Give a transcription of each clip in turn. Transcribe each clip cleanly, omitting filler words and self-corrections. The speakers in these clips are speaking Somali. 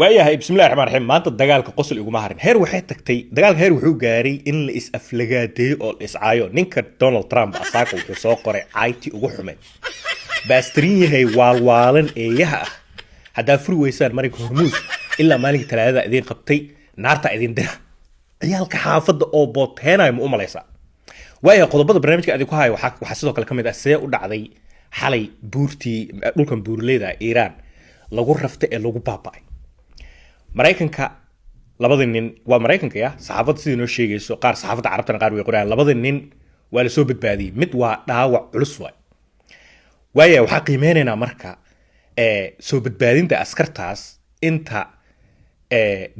Waayahay, bismillahi raxmaan raxiim. Maanta dagaalka qosol iguma harin. Heer waxay tagtay dagaalka, heer wuxuu gaaray in la is aflagaadeeyo oo la iscaayo. Ninka Donald Trump asaaka wuxuu soo qoray cayti ugu xumeed: "Baastirin yahay, waalwaalan, eeyaha ah, haddaa furi weysaan marinka Hormuus ilaa maalinka Talaadada idiin qabtay, naarta idin dira." Ciyaalka xaafadda oo booteenayo ma u malaysaa? Waayahay, qodobada barnaamijka idinku hayo waxaa sidoo kale ka mid ah see u dhacday xalay buurtii dhulkan buurleyda Iiraan lagu raftay ee lagu baaba'ay Maraykanka. Labada nin waa Maraykanka ya saxaafadda sidii noo sheegayso, qaar saxaafadda Carabtana qaar way qorayaan, labada nin waa lasoo badbaadiyey, mid waa dhaawac culus waay. Waaya, waxaa qiimeynaynaa marka soo badbaadinta askartaas, inta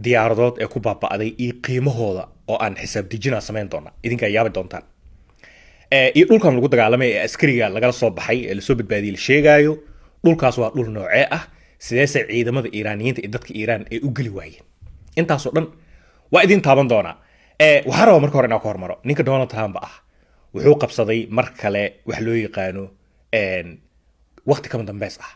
diyaaradood ee ku baaba'day iyo qiimahooda oo aan xisaab dejina samayn doona, idinkaa yaabi doontaan. Iyo dhulkan lagu dagaalamay ee askariga lagala soo baxay ee lasoo badbaadiyey la sheegaayo, dhulkaas waa dhul noocee ah? Sideese ciidamada Iiraaniyiinta iyo dadka Iiraan ay u geli waayeen? Intaasoo dhan waa idin taaban doonaa. Waxaa rabaa marka hore inaan ku hormaro ninka Donald Trump ah. Wuxuu qabsaday mar kale wax loo yaqaano waqti kama dambeys ah.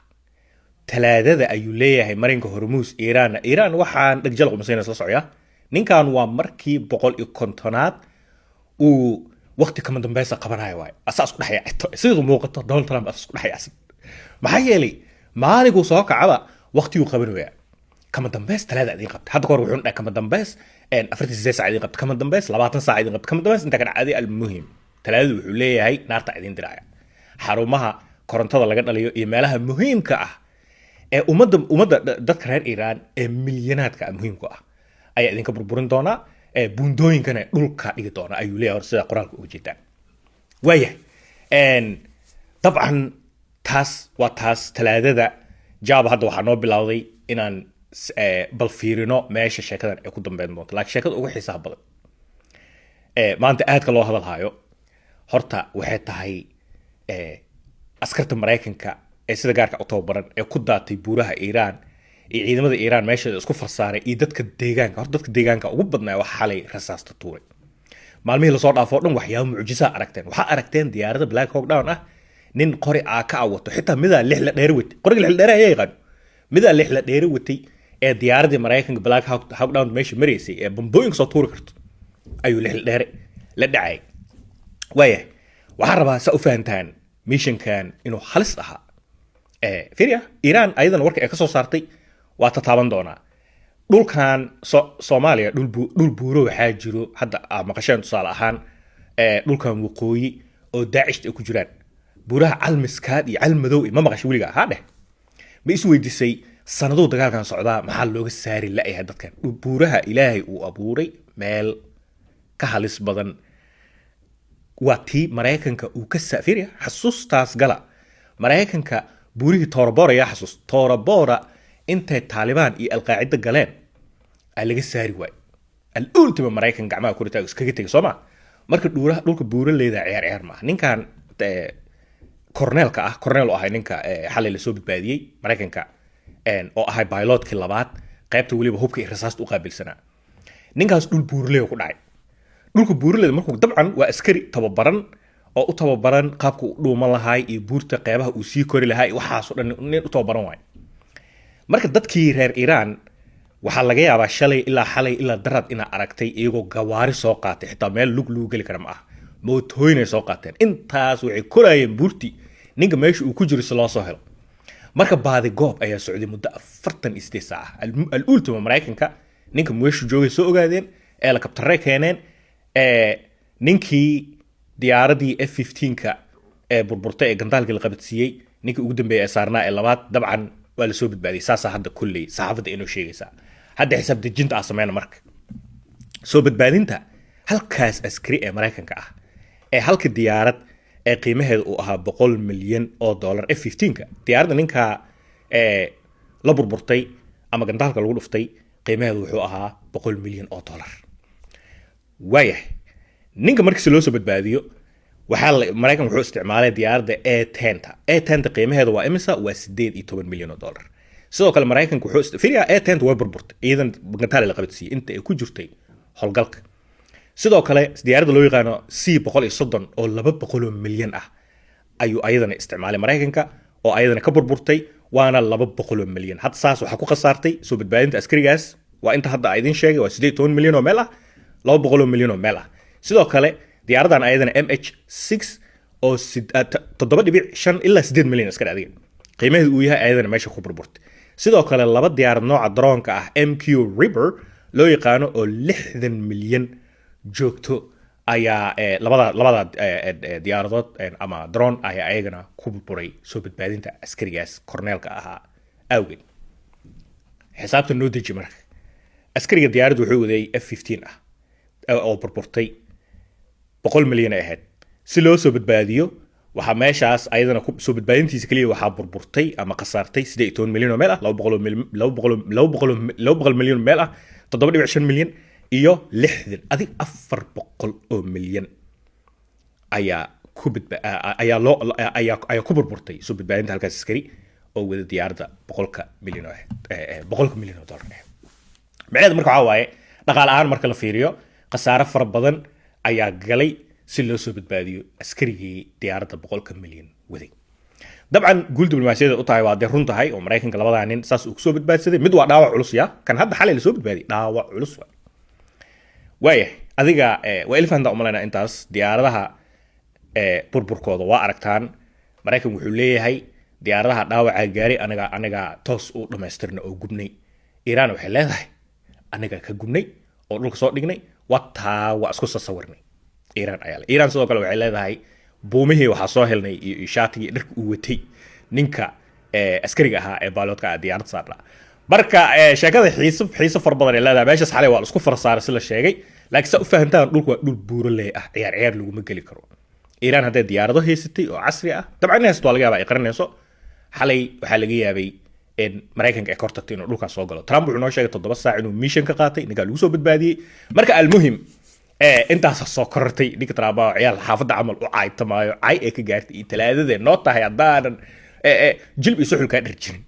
Talaadada ayuu leeyahay marinka Hormuus Iiraanna Iiraan waxaan dhegjalaq umasayna isla socya. Ninkan waa markii 150aad uu waqti kama dambeysa qabanayo waay. Asaa isku dhex yaacito siduu muuqato. Donald Trump asaa isku dhex yaacsan, maxaa yeelay maalinkuu soo kacaba waqtiguu qabanaya: "Kama dambeys Talaada idiin qabta." Hadda kahor wuxuu dhahay kama dambeys 48 saac idiin qabta, kama dambeys 20 saac idiin qabta, kama dambeys inta ka dhacday. Almuhim, Talaadadu wuxuu leeyahay naarta idiin diraya, xarumaha korontada laga dhaliyo iyo meelaha muhiimka ah ee ummadda dadka reer Iiraan ee milyanaadka ah muhiimku ah ayaa idinka burburin doonaa, ee buundooyinkana dhulka dhigi doona, ayuu leeyahay. Hor sida qoraalka uga jeedaan. Waayahay, dabcan taas waa taas Talaadada jaaba. Hadda waxaa noo bilowday inaan bal fiirino meesha sheekadan ay ku dambeyn doonto. Laakiin sheekada ugu xiisaha badan maanta aadka loo hadalhayo horta waxay tahay askarta Maraykanka ee sida gaarka u tababaran ee ku daatay buuraha Iiraan iyo ciidamada Iiraan meesha isku farsaaray iyo dadka deegaanka. Horta dadka deegaanka ugu badnaa wax xalay rasaasta tuuray. Maalmihii lasoo dhaafo o dhan waxyaabo mucjisaa aragteen. Waxaa aragteen diyaarada Black Hawk Down ah, nin qori aaka a wato, xitaa midaa lix la dheere watay. Qoriga lix la dheere ayaa yaqaano, midaa lix la dheere watay ee diyaaradii Maraykanka Black Hawk Down meesha maraysay ee bambooyinka soo tuuri karto ayuu lix la dheere la dhacay. Waayahay, waxaan rabaa saa u fahantaan missionkan inuu halis ahaa. Fiiriya, Iiraan ayadana warka ay ka soo saartay waa tataaban doonaa. Dhulkan Soomaaliya dhul buuro waxaa jiro hadda aa maqasheen, tusaale ahaan dhulkan waqooyi oo Daacishta ay ku jiraan, buuraha Calmiskaad iyo Calmadow iyo ma maqashay weligaa? Haa dheh. Ma is weydiisay sanaduu dagaalkan socdaa, maxaa looga saari la'yahay dadkan? Buuraha Ilaahay uu abuuray meel ka halis badan waa tii Maraykanka uu ka fiiriya, xasuustaas gala. Maraykanka buurihii Toorabora yaa xasuus? Toorabora intay Taalibaan iyo Alqaacida galeen aa laga saari waay. Al-ultima Maraykan gacmaha kuritaago iskaga tegay, soo ma? Marka dhuuraha dhulka buuraleyda ciyaar ciyaar maaha. Ninkan korneelka ah, korneel u ahay ninka xalay lasoo badbaadiyey Maraykanka, oo ahay pilotkii labaad, qaybta weliba hubka iyo rasaasta u qaabilsanaa, ninkaas dhul buuraley ku dhacay. Dhulka buuraleyda markuu, dabcan waa askari tababaran oo u tababaran qaabka u dhuuman lahaay iyo buurta qeybaha uu sii kori lahaa iyo waxaasoo dhan nin u tababaran waay. Marka dadkii reer Iiraan waxaa laga yaabaa shalay ilaa xalay ilaa darad inaa aragtay iyagoo gawaari soo qaatay, xitaa meel lug lagu geli kara ma ah, mootooyinay soo qaateen. Intaas waxay koraayeen buurtii ninka meesha uu ku jiro si loo soo helo. Marka baadi goob ayaa socday muddo 48 saac ah. Al-ultima Maraykanka ninka meeshu joogay soo ogaadeen, helicopterre keeneen. Ninkii diyaaradii F-15ka ee burburtay ee gandaalkii la qabadsiiyey, ninkii ugu dambeeyay ee saarnaa ee labaad, dabcan waa lasoo badbaadiyey. Saasaa hadda kolley saxaafadda inoo sheegaysaa. Hadda xisaab dejinta ah sameyna. Marka soo badbaadinta halkaas askari ee Maraykanka ah ee halka diyaarad ee qiimaheeda uu ahaa $100 milyan F-15ka, diyaaradda ninka ee la burburtay ama gandaalka lagu dhuftay, qiimaheedu wuxuu ahaa $100 milyan. Waayahay, ninka markiisi loo soo badbaadiyo waxaa Maraykan wuxuu isticmaalay diyaaradda A-10ta. A-10ta qiimaheeda waa imisa? Waa $18 milyan. Sidoo kale Maraykanka wuxuu fiiriyaa A-10ta way burburtay iyadan, gantaal la qabadsiiyey inta ay ku jirtay howlgalka. Sidoo kale diyaaradda loo yaqaano C-130 oo 200 milyan ah ayuu ayadana isticmaalay Maraykanka oo ayadana ka burburtay. Waana 200 milyan. Hadda saas waxaa ku khasaartay soo badbaadinta askarigaas, waa inta hadda idin sheegay, waa 18 milyan oo meel ah, 200 milyan oo meel ah. Sidoo kale diyaaradan ayadana MH6 oo 7.5 ilaa 8 milyan iska adiga qiimaheedu uu yahay, ayadana meesha ku burburtay. Sidoo kale laba diyaarad nooca drone-ka ah, MQ Reaper loo yaqaano, oo 60 milyan joogto ayaa labada diyaaradood ama drone ayaa ayagana ku burburay soo badbaadinta askarigaas korneelka ahaa awgeed. Xisaabta noo deji. Marka askariga diyaaraddu wuxuu waday F-15 ah oo burburtay, 100 milyan ay ahayd. Si loo soo badbaadiyo, waxaa meeshaas ayadana soo badbaadintiisa keliya waxaa burburtay ama khasaartay 18 milyan oo meel ah, 200 milyan meel ah, 7.5 milyan iyo 60, adig 400 milyan ayaa ku badba ayaa loo ayaa ayaa ku burburtay soo badbaadinta halkaas askari oo wada diyaaradda 100-ka milyan oo ahayd, 100-ka milyan oo dollar ahayd. Micnaheedu marka waxaa waaye, dhaqaale ahaan marka la fiiriyo, khasaare fara badan ayaa galay si loo soo badbaadiyo askarigii diyaaradda 100-ka milyan waday. Dabcan guul diblomaasiyada u tahay, waa dee run tahay oo Maraykanka labadaa nin saas uu kusoo badbaadsaday. Mid waa dhaawac culus, ya kan hadda xalay lasoo badbaadiyay dhaawac culus waay. Waayahay, adiga waa ilfahanta umalaynaa. Intaas diyaaradaha burburkooda waa aragtaan. Maraykan wuxuu leeyahay diyaaradaha dhaawaca gaaray anaga toos u dhamaystirna oo gubnay. Iiraan waxay leedahay anaga ka gubnay oo dhulka soo dhignay. Wataa waa isku sasawirnay Iiraan ayaa Iiraan sidoo kale waxay leedahay buumihii waxaa soo helnay iyo shaatigii, dharka uu watay ninka askariga ahaa ee pilot-ka ah diyaarad saarnaa. Marka sheekada xiiso fara badan ay leedahay. Meeshaas xalay waa la isku farasaaray si la sheegay, laakiin saa u fahantaan, dhulku waa dhul buuraley ah, ciyaar ciyaar laguma geli karo. Iiraan hadday diyaarado haysatay oo casri ah, dabcan inay haysato waa laga yaabaa, ay qaranayso. Xalay waxaa laga yaabay in Maraykanka ay kor tagto inuu dhulkaas soo galo. Trump wuxuu noo sheegay 7 saac inuu mission ka qaatay ninkaa lagu soo badbaadiyey. Marka almuhim, intaasa soo korortay. Ninka Trump oo ciyaal xaafadda camal u caaytamaayo, cay ee ka gaartay iyo talaadadee noo tahay haddaanan jilb iyo suxul kaa dhar jirin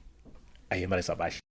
ayay maraysaa baashi.